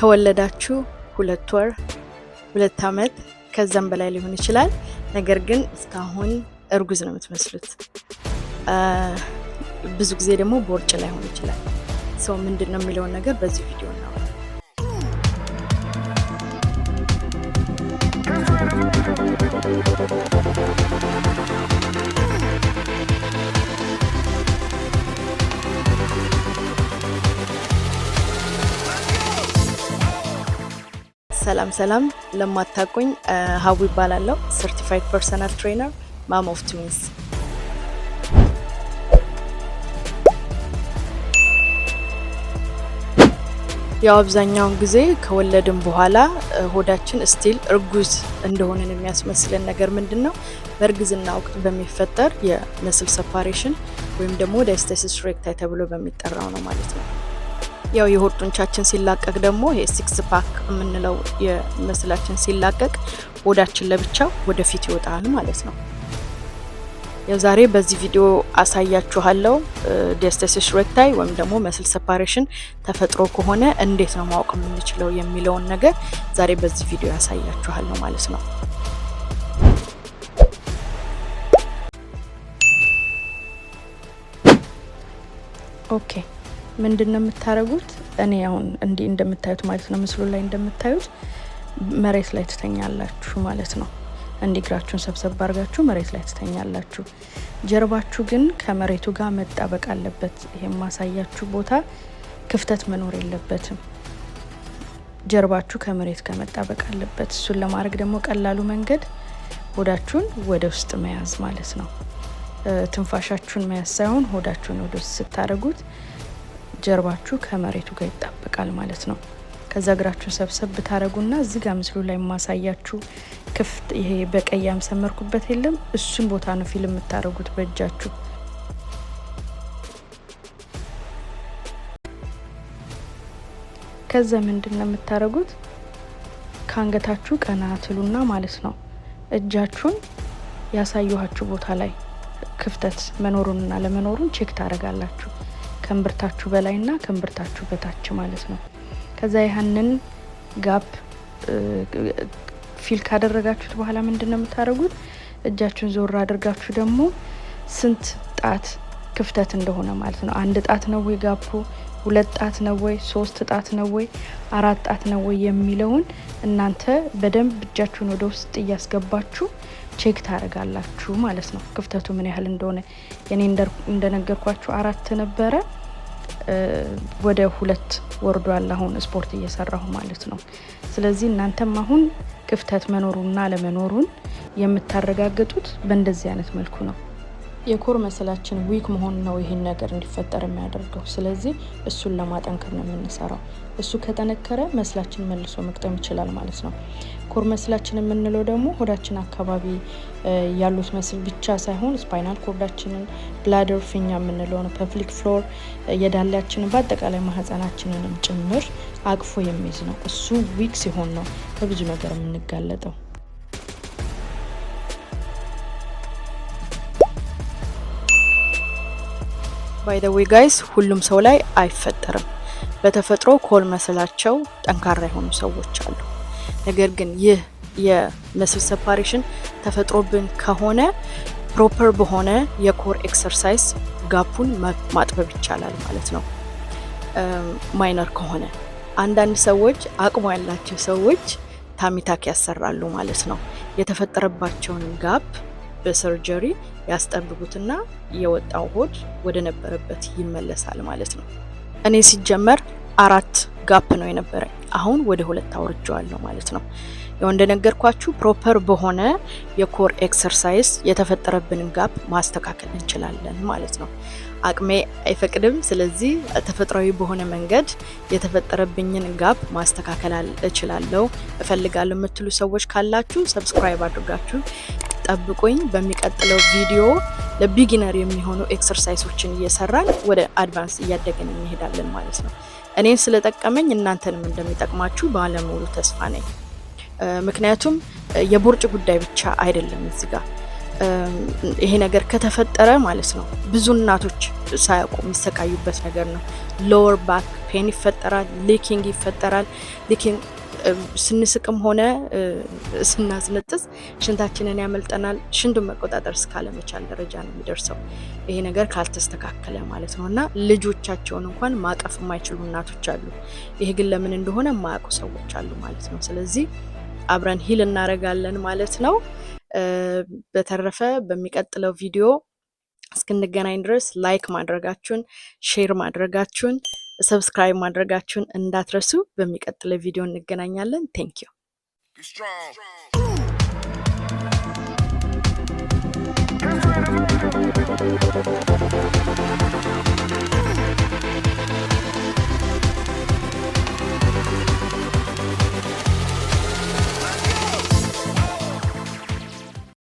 ከወለዳችሁ 2 ወር፣ 2 ዓመት ከዛም በላይ ሊሆን ይችላል። ነገር ግን እስካሁን እርጉዝ ነው የምትመስሉት። ብዙ ጊዜ ደግሞ ቦርጭ ላይሆን ይችላል። So ምንድን ነው የሚለውን ነገር በዚህ ቪዲዮ ነው። ሰላም ሰላም፣ ለማታውቁኝ ሀቡ እባላለሁ። Certified personal trainer, mom of twins። ያው አብዛኛውን ጊዜ ከወለድን በኋላ ሆዳችን still እርጉዝ እንደሆንን የሚያስመስለን ነገር ምንድን ነው? በእርግዝና ወቅት በሚፈጠር የ muscle separation ወይም ደግሞ diastasis recti ተብሎ በሚጠራው ነው ማለት ነው። ያው የሆድ ጡንቻችን ሲላቀቅ ደግሞ ይሄ six pack የምንለው የ muscle ኣችን ሲላቀቅ ሆዳችን ለብቻው ወደፊት ይወጣል ማለት ነው። ያው ዛሬ በዚህ ቪዲዮ አሳያችኋለሁ diastasis recti ወይም ደግሞ muscle separation ተፈጥሮ ከሆነ እንዴት ነው ማወቅ የምንችለው የሚለውን ነገር ዛሬ በዚህ ቪዲዮ አሳያችኋለሁ ማለት ነው። Okay፣ ምንድን ነው የምታደርጉት? እኔ አሁን እንዲህ እንደምታዩት ማለት ነው፣ ምስሉ ላይ እንደምታዩት መሬት ላይ ትተኛላችሁ ማለት ነው። እንዲህ እግራችሁን ሰብሰብ አድርጋችሁ መሬት ላይ ትተኛላችሁ። ጀርባችሁ ግን ከመሬቱ ጋር መጣበቅ አለበት። ይሄ የማሳያችሁ ቦታ ክፍተት መኖር የለበትም። ጀርባችሁ ከመሬት ጋር መጣበቅ አለበት። እሱን ለማድረግ ደግሞ ቀላሉ መንገድ ሆዳችሁን ወደ ውስጥ መያዝ ማለት ነው። ትንፋሻችሁን መያዝ ሳይሆን ሆዳችሁን ወደ ውስጥ ስታደርጉት ጀርባችሁ ከመሬቱ ጋር ይጣበቃል ማለት ነው። ከዛ እግራችሁን ሰብሰብ ታደረጉና እዚህ ጋር ምስሉ ላይ የማሳያችሁ ክፍት፣ ይሄ በቀይ ያሰመርኩበት የለም፣ እሱን ቦታ ነው feel የምታደርጉት በእጃችሁ። ከዛ ምንድን ነው የምታደርጉት? ከአንገታችሁ ቀና ትሉና ማለት ነው እጃችሁን ያሳየኋችሁ ቦታ ላይ ክፍተት መኖሩንና አለመኖሩን check ታደርጋላችሁ። ከእምብርታችሁ በላይና ከእምብርታችሁ በታች ማለት ነው። ከዛ ያንን gap feel ካደረጋችሁት በኋላ ምንድን ነው የምታደርጉት? እጃችሁን ዞር አድርጋችሁ ደግሞ ስንት ጣት ክፍተት እንደሆነ ማለት ነው። አንድ ጣት ነው ወይ gap ኡ፣ ሁለት ጣት ነው ወይ፣ ሶስት ጣት ነው ወይ፣ አራት ጣት ነው ወይ የሚለውን እናንተ በደንብ እጃችሁን ወደ ውስጥ እያስገባችሁ check ታደርጋላችሁ ማለት ነው፣ ክፍተቱ ምን ያህል እንደሆነ። የኔ እንደነገርኳችሁ አራት ነበረ፣ ወደ ሁለት ወርዷል። አሁን ስፖርት እየሰራሁ ማለት ነው። ስለዚህ እናንተም አሁን ክፍተት መኖሩና አለመኖሩን የምታረጋግጡት በእንደዚህ አይነት መልኩ ነው። የ core muscle ኣችን weak መሆን ነው ይህን ነገር እንዲፈጠር የሚያደርገው። ስለዚህ እሱን ለማጠንከር ነው የምንሰራው። እሱ ከጠነከረ muscle ኣችን መልሶ መግጠም ይችላል ማለት ነው። Core muscle ኣችን የምንለው ደግሞ ሆዳችን አካባቢ ያሉት muscle ብቻ ሳይሆን spinal cord ኣችንን፣ bladder፣ ፊኛ የምንለውን፣ pelvic floor፣ የዳሌያችንን፣ በአጠቃላይ ማህፀናችንንም ጭምር አቅፎ የሚይዝ ነው። እሱ weak ሲሆን ነው ለብዙ ነገር የምንጋለጠው። By the way guys፣ ሁሉም ሰው ላይ አይፈጠርም። በተፈጥሮ core muscle ኣቸው ጠንካራ የሆኑ ሰዎች አሉ። ነገር ግን ይህ የ muscle separation ተፈጥሮብን ከሆነ proper በሆነ የ core exercise gap ኡን ማጥበብ ይቻላል ማለት ነው። Minor ከሆነ አንዳንድ ሰዎች፣ አቅሙ ያላቸው ሰዎች tummy tuck ያሰራሉ ማለት ነው። የተፈጠረባቸውን gap በ surgery ያስጠብቡትና የወጣው ሆድ ወደ ነበረበት ይመለሳል ማለት ነው። እኔ ሲጀመር አራት gap ነው የነበረኝ፣ አሁን ወደ ሁለት አውርጄዋለሁ ማለት ነው። ያው እንደነገርኳችሁ proper በሆነ የ core exercise የተፈጠረብንን gap ማስተካከል እንችላለን ማለት ነው። አቅሜ አይፈቅድም። ስለዚህ ተፈጥሯዊ በሆነ መንገድ የተፈጠረብኝን gap ማስተካከል እችላለሁ፣ እፈልጋለሁ የምትሉ ሰዎች ካላችሁ subscribe አድርጋችሁ ጠብቁኝ። በሚቀጥለው ቪዲዮ ለ beginner የሚሆኑ exercise ኦችን እየሰራን ወደ advance እያደግን እንሄዳለን ማለት ነው። እኔን ስለጠቀመኝ እናንተንም እንደሚጠቅማችሁ ባለሙሉ ተስፋ ነኝ። ምክንያቱም የቦርጭ ጉዳይ ብቻ አይደለም፣ እዚህ ጋር ይሄ ነገር ከተፈጠረ ማለት ነው ብዙ እናቶች ሳያውቁ የሚሰቃዩበት ነገር ነው። Lower back pain ይፈጠራል፣ leaking ይፈጠራል። Leaking ስንስቅም ሆነ ስናስነጥስ ሽንታችንን ያመልጠናል። ሽንቱን መቆጣጠር እስካለመቻል ደረጃ ነው የሚደርሰው ይሄ ነገር ካልተስተካከለ ማለት ነው። እና ልጆቻቸውን እንኳን ማቀፍ የማይችሉ እናቶች አሉ። ይሄ ግን ለምን እንደሆነ የማያውቁ ሰዎች አሉ ማለት ነው። ስለዚህ አብረን heal እናደርጋለን ማለት ነው። በተረፈ በሚቀጥለው ቪዲዮ እስክንገናኝ ድረስ like ማድረጋችሁን፣ share ማድረጋችሁን፣ subscribe ማድረጋችሁን እንዳትረሱ። በሚቀጥለው ቪዲዮ እንገናኛለን። Thank you. Be strong.